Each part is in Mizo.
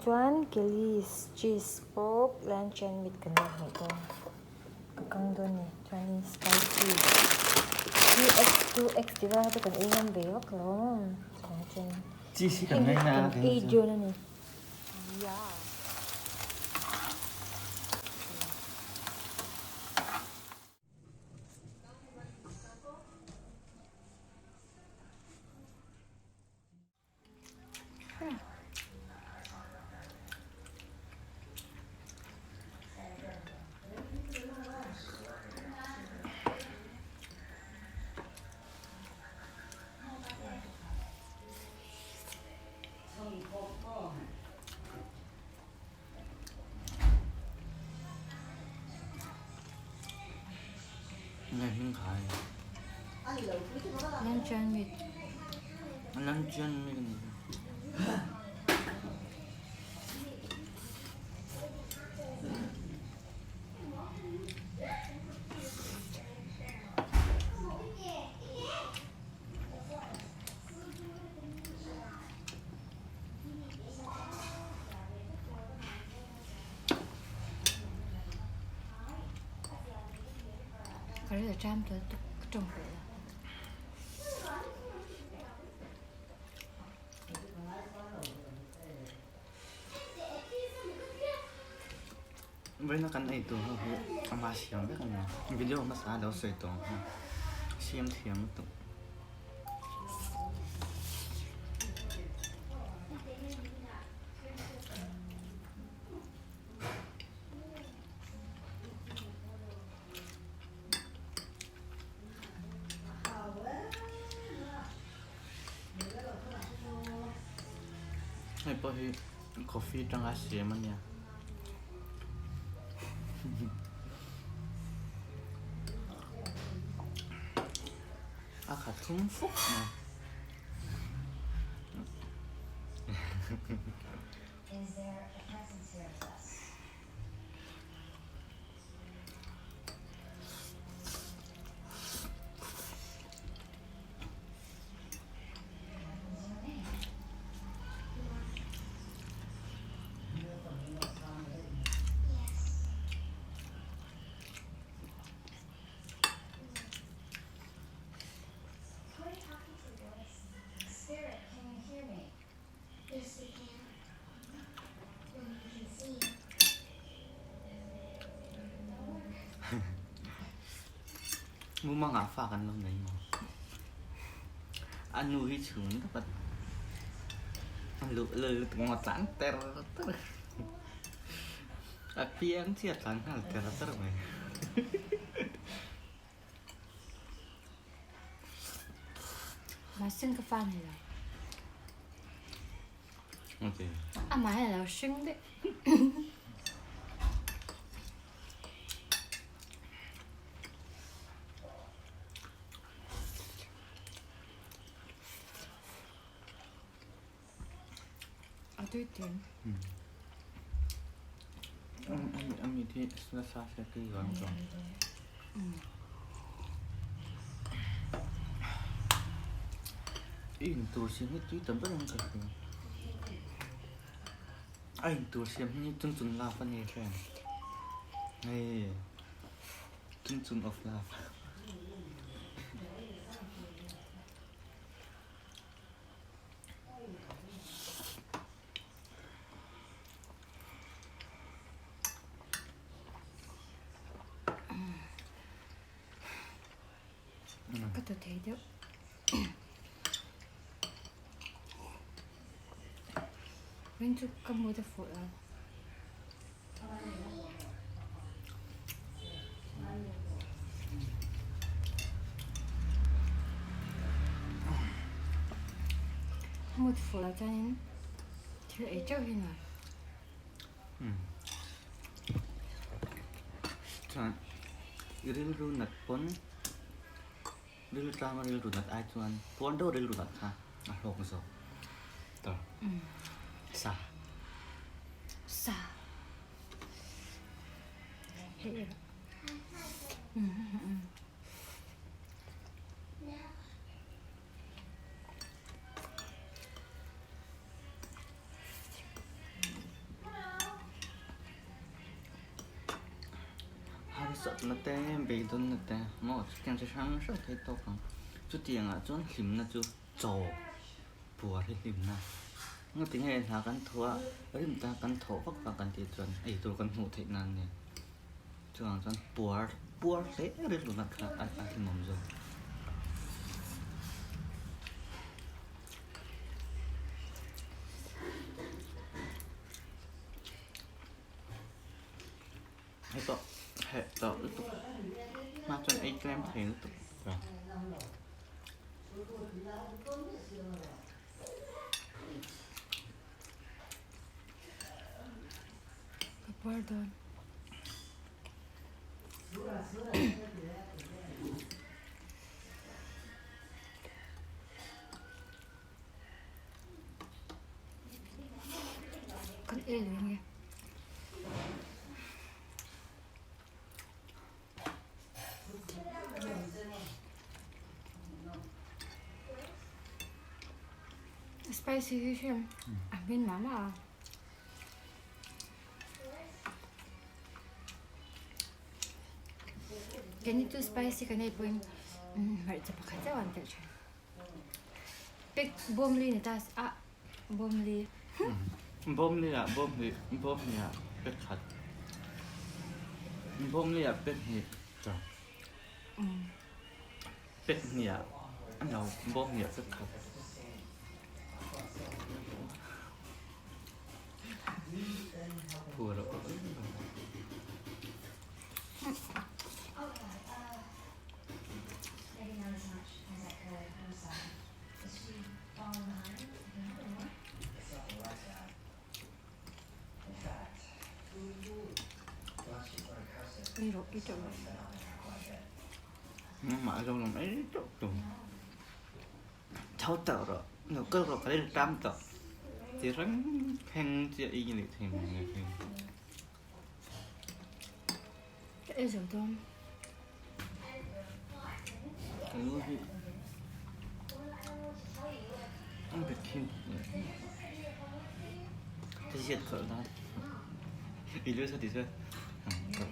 Chuan Kelly's cheese bawk luncheon meat kan lo hmuh dawn ka kang dawn a ni chuanin spicy 3x 2x tih vel kha chu kan ei ngam ve vak lo ang chuvang chuan Cheese hi kan ngaina a kan ei dawn a ni. Luncheon meat. Luncheon meat. Ka rilru ṭam tel tuk ka ṭawng peih lo. Vawiina kan ei tur ho hi ama siam vek a nia video hmasa a lo sawi tawh ang kha siam thiam lutuk. Hei pawh hi coffee atanga siam a nia. A khat thum fuk mai. Mumangah fa kan lo nei maw? A nu hi chhun takah a luh lal lutuk maw a tlan ter ter a piang chiah a tlan nghal ter ter mai. Mahse ka fa ni lo. Amah hi a lo hring daih. A tui tui. Ami hi nasa se tui zuan chuan. I intur siam hi tui ta ber ang ka hria. A intur siam hi chun chun love a ni hre. Hei chun chun of love. Ka thaw thei deuh. Ring chu ka mood a fuh lo. Mood fuh lo chuanin thil ei teuh hi nuam. Chuan i rilru nat pawn rilru tlanga rilru nat ai chuan pawn deuh rilru nat kha a hlawk zawk tawh sa. Sa. Hei Harsatna te, beidawnna te maw chutiang chi hrang hrang thei tawk ang. Chutiangah chuan hlimna chu chaw puar hi hlimna. Engati nge hna kan thawh a, rim ta kan thawh vak vak kan tih chuan ei tur kan hmuh theih nan nen. Chuvang chuan puar puar hle rilru nat kha a hlimawm zawk. Hei pawh heh tawh lutuk hma chuan ei tlem thei lutuk chuan. Ka puar dawn. Kan ei lui nge. Spicy hi hrim a hmin mah mah a. Keini chu spicy kan ei pawhin hmarcha pakhat chauh an telh thin. Pek bawmli ni ta a bawmli. Bawmli ah bawmhnih bawmhnih ah pek khat. Bawmli ah pek hnih ta. Pek hnih ah ano bawmhnih ah pek khat. Phur Ei rawh, ei teuh rawh. Nangmah zawng lam ei teuh tum. Tho teuh rawh, lo kal rawh ka rilru tam tawh. Ti reng thleng chiah i nih thei mai nge hi. Ka ei zo dawn. Ka lu hi an bet khin. Ka ziat khawh nan. I lu sa ti chu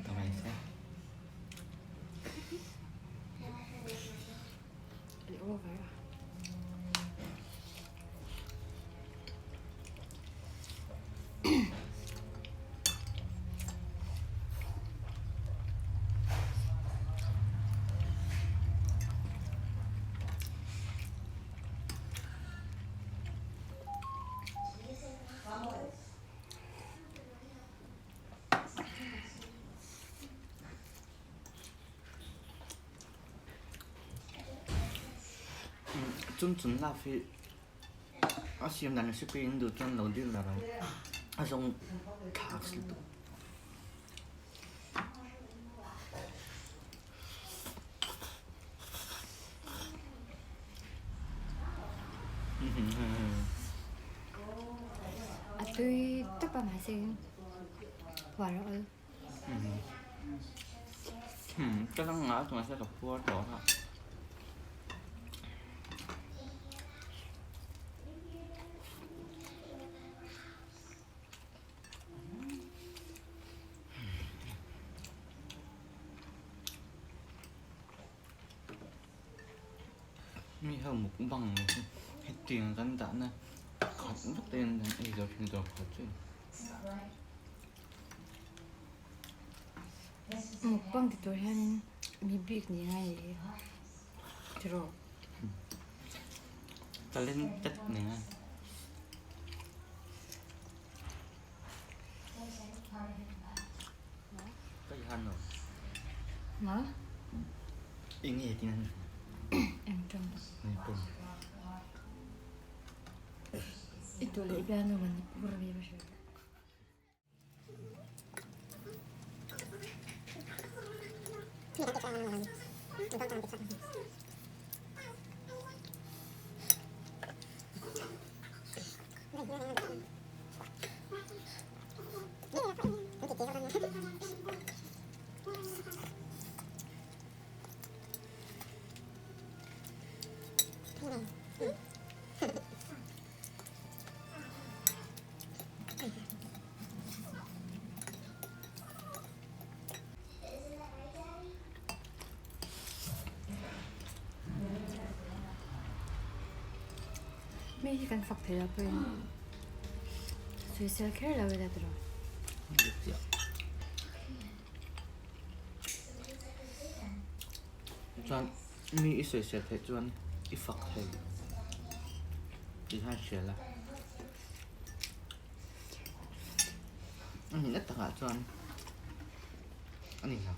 ka mai se. I over a. Chun chun love hi a siam dan recipe in duh chuan lo dil la ro a zawng thlak lutuk. A tui tawp a mahse puar a awl. Ka lang ngah chuan se ka puar tawh a. Mi ho mukbang hetiang kan dahna khat vek te hian an ei zo thin zawk khat chu. Mukbang ti tur hianin mi bik ni ngai ni tiraw. Talented ni ngai. Ka i han lo. Ma? Eng nge tin an Eng tang. Ni pum. I tu leh bianu Manipur mi va hre. Mi hi kan fak thei lo pawhin sawisel kher lo ila tiraw. Chuan mi i sawisel theih chuan i fak thei tih kha hria la. A nihna takah chuan a ni lo.